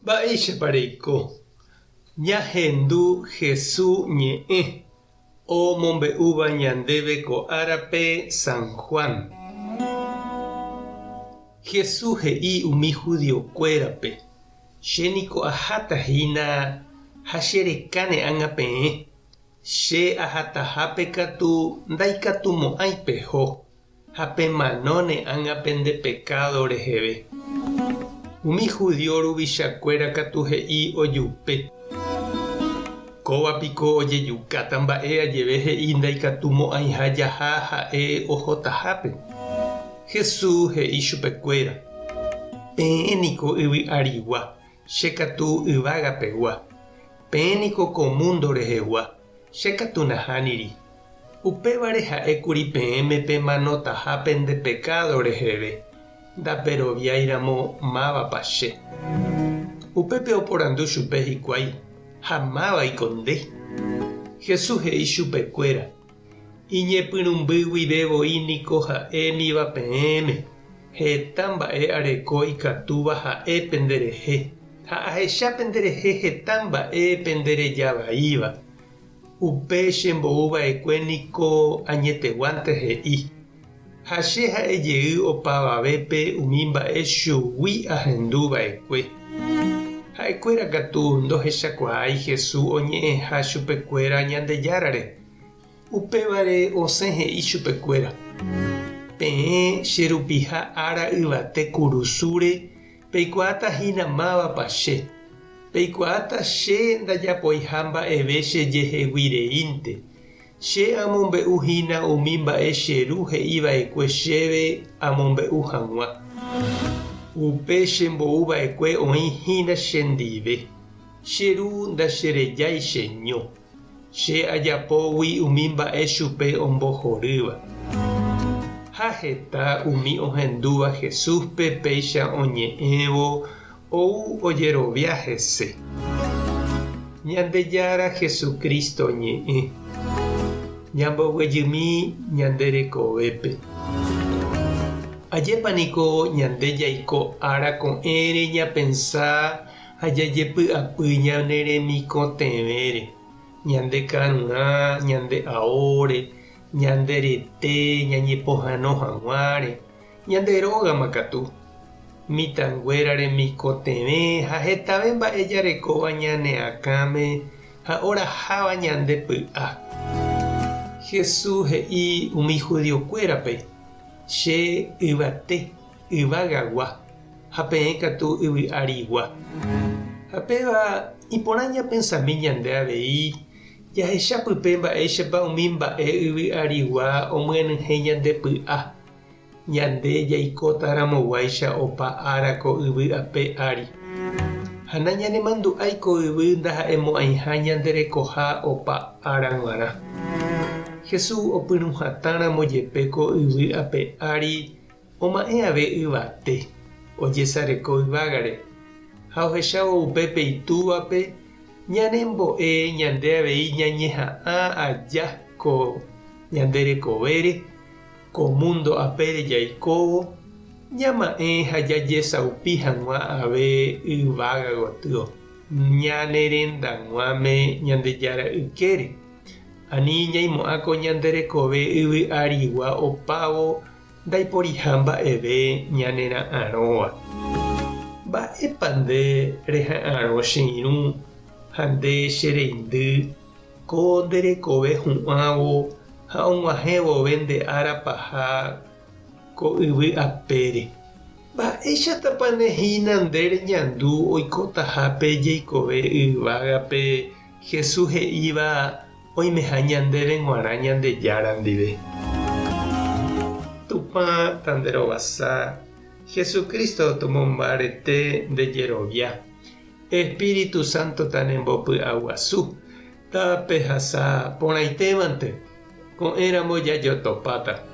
Mba'éichapa reiko? Ñahendu Hesu ñe'ẽ omombe'úva ñandéve ko árape San Juan. Hesu he'i umi judiokuérape, Che niko aháta hína ha che rekáne ág̃a peẽ, che ahatahápe katu ndaikatumo'ãi peho. Ha pemanóne ág̃a pende pekádo reheve. Umi judío ruvichakuéra katu he'i ojupe, Kóva piko ojejukáta mba'e ajeve he'i ndaikatumo'ãiha jaha ha'e ohotahápe. Jesús he'i chupekuéra, Peẽ niko yvy arigua, che katu yvága pegua. Peẽ niko ko múndo rehegua, che katu nahániri. Upévare ha'ékuri peẽme pemanotaha pende pekádo reheve, ndaperoviáiramo mávapa che. Upépe oporandu chupe hikuái, Ha mávaiko nde? Jesús he'i chupekuéra, Iñepyrũmby guive voi niko ha'émiva peẽme, heta mba'e areko ikatúva ha'e penderehe, ha ahecha penderehe heta mba'e pendereja vaíva. Upe chembou va'ekue niko añeteguánte he'i, ha che ha'e jey opavavépe umi mba'e chugui ahendu va'ekue. Ha'ekuéra katu ndohechakuaái Jesús oñe'ẽha chupekuéra Ñandejárare, upévare osẽ he'i chupekuéra, Peẽ che rupiha ára yvate kurusúre Peikuaáta hína mávapa che. Peikuaáta che ndajapoiha mba'eve chejehegui reínte. Che amombe'u hína umi mba'e che Ru he'i va'ekue chéve amombe'u hag̃ua. Upe chembou va'ekue oĩ hína chendive. Che Ru ndacherejái cheño. Che ajapógui umi mba'e chupe ombohorýva. Ha heta umi ohendúva Jesúspe péicha oñe'ẽvo ou ojerovia hese. Ñandejára Jesucristo ñe'ẽ. Ñamboguejymi ñande rekovépe. Ajépa niko ñande jaiko ára ko'ẽre ñapensa ha jajepy'apy ñane remikotevẽre, ñande karurã, ñande aóre, ñande rete ñañepohãno hag̃uáre, ñande rógama katu, mitãnguéra remikotevẽ ha hetave mba'e jarekóva ñane akãme ha oraháva ñande py'a. Jesús he'i umi judiokuérape, Che yvate, yvagagua, ha peẽ katu yvy arigua. Ha péva iporã ñapensami ñande avei jahecha pype mba'éichapa umi mba'e yvy arigua omyenyhẽ ñande py'a, ñande jaikóta ramoguáicha opa ára ko yvy ape ári. Ha nañanemandu'ái ko yvy ndaha'emo'ãiha ñande rekoha opa ára g̃uarã. Jesús opyrũ hatãramo jepe ko yvy ape ári Oma'ẽ ave yvate, ojesareko yvágare, ha ohechávo upépe Itúvape, ñanembo'e ñande avei ñañeha'ã aja ko ñande rekovére, ko múndo apére jaikóvo, ñama'ẽ ha jajesaupi hag̃ua ave yvága gotyo, ñane rendag̃uáme Ñandejára ykére. Ani ñaimo'ã ko ñande rekove yvy arigua opávo Ndaiporiha mba'eve ñanera'arõva. Mba'épa nde reha'arõ che irũ ha nde che reindy ko nde rekove hu'ãvo ha og̃uahẽ vove nde ára paha ko yvy apére? Mba'éichatapa ne hína nde reñandu oikotaha pe jeikove yvágape Jesús he'íva Oimeha ñandéve g̃uarã Ñandejára ndive. Tupã tanderovasa, Jesucristo tomombarete nde jerovia, Espíritu Santo tanembopy'aguasu, tapehasa porãitévante, ko'ẽramo jajotopáta.